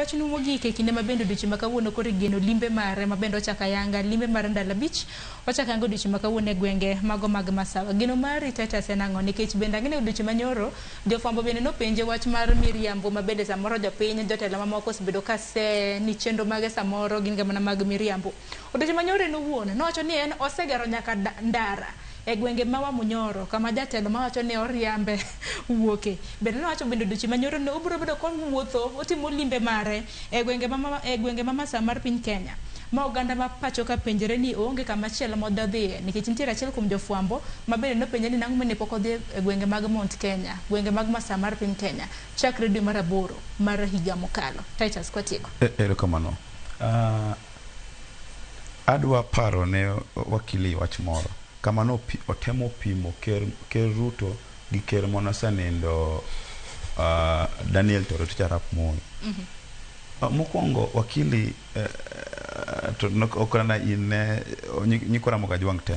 Wachnu mogik e kinde ma bende odiochieng' ma kawuono koro igeno limbe mare ma bende ochako ayanga limbe mar ndalo 5 ochako ayanga odiochieng' ma kawuono e gwenge mago mag Masawa. Geno mari Titus en ang'o? Nikech bende ang'e ni odiochieng' manyoro jofwambo bende nopenje wach mar miriambo ma bende samoro jopiny jotelo mamoko osebedo ka see ni chenro mage samoro gin ga mana mag miriambo. Odiochieng' manyoro en owuon nowacho ni en osegero nyaka ndara e gwenge ma Wamunyoro kama jatelo mawacho ni oriambe wuoke. Bende nowacho bende odiochieng' manyoro ni obiro bedo kowuotho otimo limbe mare e gwenge ma e gwenge ma masawa mar piny Kenya ma oganda ma pacho ka penjore ni oonge kama chielo mododhiye nikech nitiere achiel kuom jofwambo ma bende nopenje ni nang'o mane pok odhi e gwenge mag Mount Kenya, gwenge mag masawa mar piny Kenya chakre dwe mar 8 mar higa mokalo. Titus kwatieko. Erokamano. Adwa paro ne wakili wach moro. Kama no otemo pimo ker, ker Ruto gi ker monosenindo Daniel Toroitich arap Moi. Mokwongo wakili to ok na in ne nyikwa Ramogi Ajwang' te.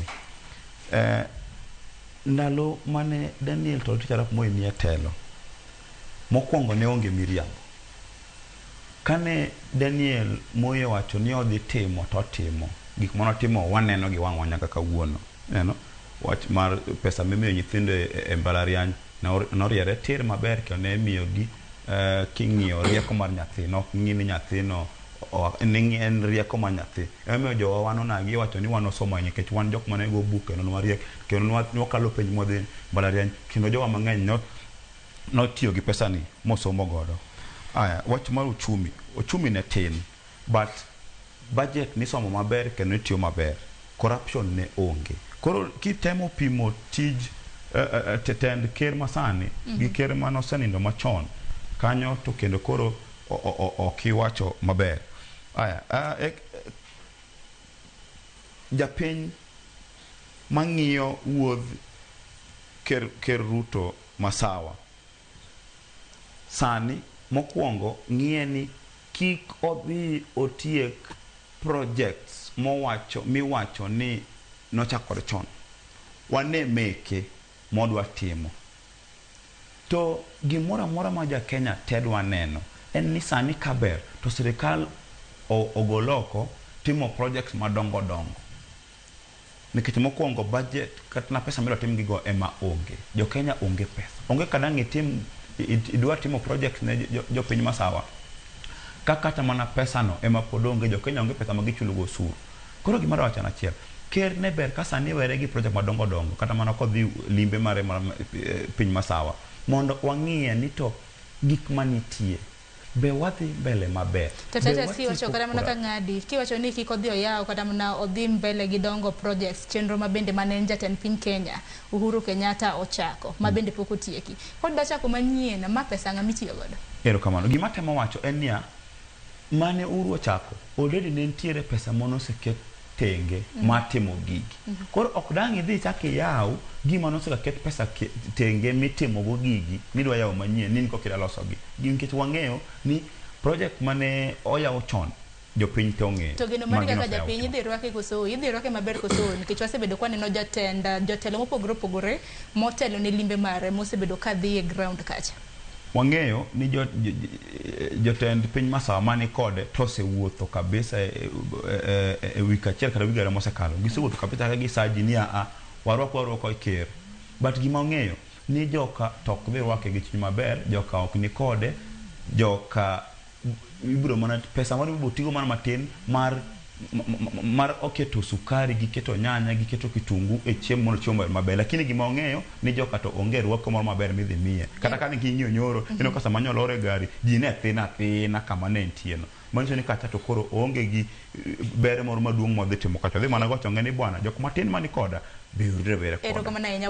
Ndalo mane Daniel Toroitich arap Moi nie telo, mokwongo ne onge miriambo. Kane Daniel Moi owacho ni odhi timo to otimo. Gik mane otimo waneno gi wang'wa nyaka kawuono. Ineno? Wach mar pesa mimiyo nyithindo e mbalariany noriere tir maber kendo ne imiyogi king'iyo rieko mar nyathi. Ne ok ng'i ni nyathino ni en rieko mar nyathi. Emomiyo jowa wan onagi iwacho ni wan osomo ahinya nikech wan jok mane go buk kendo ne wariek kendo ne wakalo penj mwadhi mbalariany kendo jowa mang'eny notiyo gi pesani mosomo godo. Aya, wach mar uchumi, uchumi ne tin but budget nisomo maber kendo nitiyo maber. Corruption ne onge. Koro kitemo pimo tij tend ker masani gi ker mane osenindo machon, kanyo to kendo koro ok iwacho maber. Aya, japiny mang'iyo wuodh ker Ruto masawa sani mokwongo ng'iye ni kik odhi otiek projects mowacho miwacho ni nochakore chon. Wane meke modwa timo. To gimoro amora ma ja Kenya te dwa neno en ni sani kaber to sirikal ogol oko timo projects madongo dongo. Nikech mokwongo budget kata na pesa midwa tim gigo ema onge. Jo Kenya onge pesa. Onge kaka dang' itim idwa timo project ne jopiny masawa ka kata mana pesa no ema pod onge. Jo Kenya onge pesa ma gichulo go osuru. Koro gima adwa wacho en achiel. Ker ne ber ka sani were gi project madongo dongo kata mana kodhi limbe mare mar piny masawa mondo wang'iye ni to gik manitie be wadhi mbele maber. To Be Titus kiwacho watieko kata mana ka kura. ng'adi, kiwacho ni kik odhi oyaw kata mana odhi mbele gi dongo projects, chenro ma bende mane en jatend piny Kenya Uhuru Kenyatta ochako, ma bende pok otieki. Kodwa chako manyien, ma pesa ng'a mitiyo godo? Erokamano. Gima atemo wacho en niya, mane Uhuru ochako, already ne nitiere pesa mane oseket tenge mar timo gigi. Koro ok dang' idhi ichak iyaw gima nosekaket pesa tenge mitimo go gigi midwa yawo manyien ni in koka idwa losogi. Nikech wang'eyo ni project mane oyaw chon jopiny te ong'eyo To geno ma mari gino kaka oseyaw japiny chon. idhi rwake koso idhi rwake maber koso nikech wasebedo kwaneno jatend jotelo mopogore opogore motelo ne limbe mare mosebedo ka dhi e ground kacha. Wang'eyo ni jotend piny masawa mani kode to osewuotho kabisa e wik achiel kata wige ariyo mosekalo. Gisewuotho kabisa ka gisaji ni aa warwak warwako ker. But gima wang'eyo ni joka to ok dhi rwake gi chuny maber, joka ok ni kode, joka ibiro mana pesa moro ibiro tigo mana matin mar oketo sukari gi keto nyanya gi keto kitungu e chiemo mondo chiemo obed maber. Lakini gima wang'eyo ni joka to onge rwako moro maber midhi miye. Kata ka ne ging'iyo nyoro, ineno ka sama nyolor e gari, ji ne thin athina kama ne entie no. Manyiso ni kacha to koro oonge gi ber moro maduong' modhi timo kacha. Odhi mana gocho ni bwana, jok matin mani koda, be urire bere koda. Erokamano ahinya.